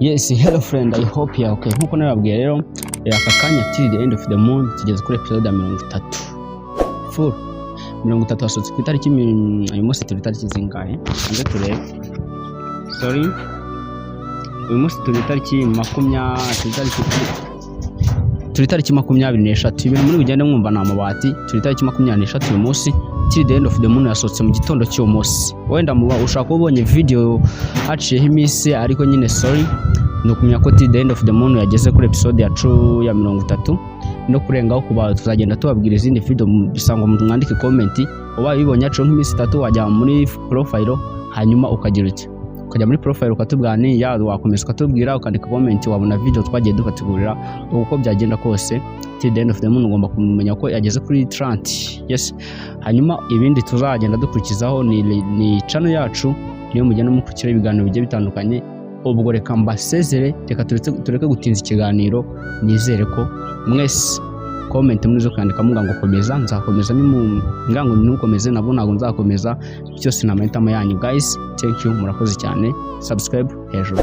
Yes, hello friend, I hope you are okay. Nkuko nababwiye rero, aka kanya Till the End of the Moon tugeze kuri episode ya 30. Full 30 hasohotse ku itariki uyu munsi turi itariki zingahe? Hanze turebe. Sorry. Uyu munsi turi itariki makumyabiri, turi itariki 23. Ibintu muri bugende mwumva ni amabati. Turi itariki 23 uyu munsi. Till the End of the Moon yasohotse mu gitondo cy'uwo munsi. Wenda muba ushobora kuba ubonye video haciyeho iminsi, ariko nyine sorry. Ni ukumenya ko Till the End of the Moon yageze kuri episode yacu ya 30 no kurengaho. Kuba tuzagenda tubabwira izindi video, bisa ngo mwandike comment. Ubaye ubibonye haciyeho nk'iminsi 3, wajya muri profile, hanyuma ukagira uti ukajya muri profile ukatubwira, ni ya wakomeza ukatubwira, ukandika comment, wabona video twagiye dukategurira. Uko byagenda kose, Till the End of the Moon ugomba kumenya ko yageze kuri 30. Yes, hanyuma ibindi tuzagenda dukurikizaho ni channel yacu, niyo mugenda mukurikira ibiganiro bigiye bitandukanye. Ubwo reka mbasezere, reka tureke gutinza ikiganiro. Nizere ko mwese comment muri zo kwandika muvuga ngo komeza, nzakomeza. Nimumbwira ngo ntukomeze, nabwo ntabwo nzakomeza. Byose ni amahitamo yanyu. Guys, thank you, murakoze cyane. Subscribe hejuru.